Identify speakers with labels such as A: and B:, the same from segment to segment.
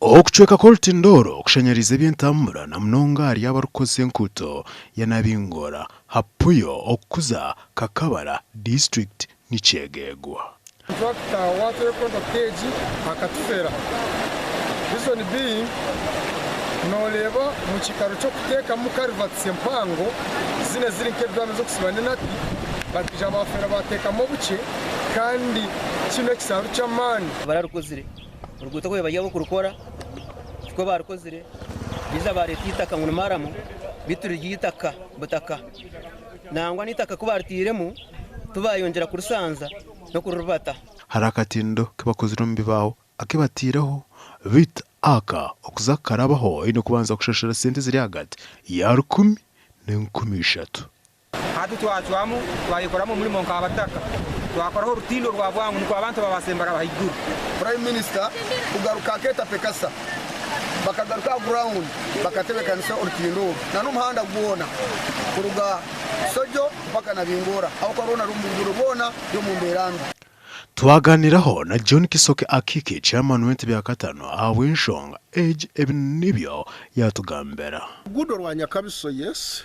A: Okucweka kw'orutindo oru kushanyariize eby'entambura na munonga ahari abarikukozesa enkuuto ya Nabingora, Hapuyo okukuza Kakabara disiturikiti ni Kyegegwa.
B: Contractor owatwire contract egi akatufera reason being noreeba omukikaro kyokutekamu culverts empango zinu eziri nk'edrum ezokusiba n'enati bakaija bafera batekamu obukye kandi kinu ekisaaru ky'amaani.
C: Bararukozire oruguuto oku bari ab'okurukora tikwo baarukozire, baija baareeta eitaka ngu ni maramu beitu riri eitaka butaka. Nangwa n'eitaka ku baaritairemu tibaayongyera kurisanza n'okurirubata.
A: Hariho akatindo kibakozire omu bibaaho aku bataireho, beitu aka okuza kukarabaho oine kubanza kushashura sente eziri ahagati ya rukumi n'enkumi ishatu.
D: Hati twacwamu twayekoramu omurimo nk'abataka, twakoraho orutindo rwa bwangu nikwo abantu babaase nibaraba haiguru.
E: Prime Minister kugaruka akeeta PECASA bakagaruka aha ground bakatebekanisa orutindo oru na n'omuhanda gwona kuruga Sojo mpaka Nabingora ahabw'okuba rwona ruri rwona ruri omu mbeera mbi.
A: Twaganiraho na John Kisoke Akiki, Chairman w'entebe ya katano ahabw'enshonga egi ebi nibyo yatugambira.
F: Oruguudo rwa Nyakabiso yes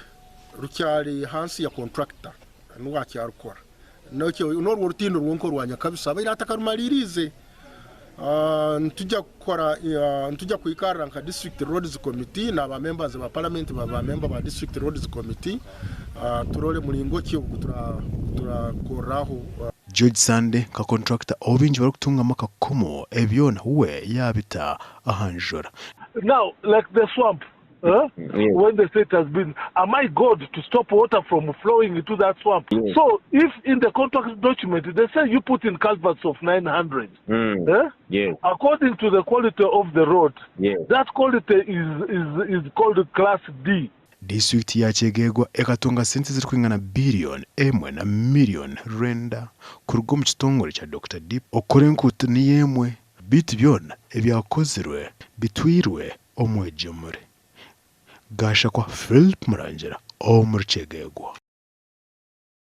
F: rukyari hansi ya contractor niwe akyarukora n'orwo orutindo rwonka orwa Nyakabiso abaire atakarumaririize. Nitujya kukora nitujya kwikarra nka district roads committee na ba members ba parliament ba ba member ba district roads committee turore muringo ki ogu turakorraho.
A: George Sande nka contractor ou baingi barikutungamu akakumu ebi byona we yaabita aha njura.
G: Now like the swamp eh when they say it has been am I God to stop water from flowing into that swamp so if in the contract document they say you put in culverts of 900 eh according to the quality of the road that quality is is is called class D.
A: Disiturikiti ya Kyegegwa ekatunga sente ezirikwingana biriyoni emwe na miriyoni rwenda kuruga omu kitongore kya Dokita Deep okukora enkuuto niyo emwe beitu byona ebyakozirwe bitwirwe Omwegyemure. Gashakwa Philip Murangira omuri Kyegegwa.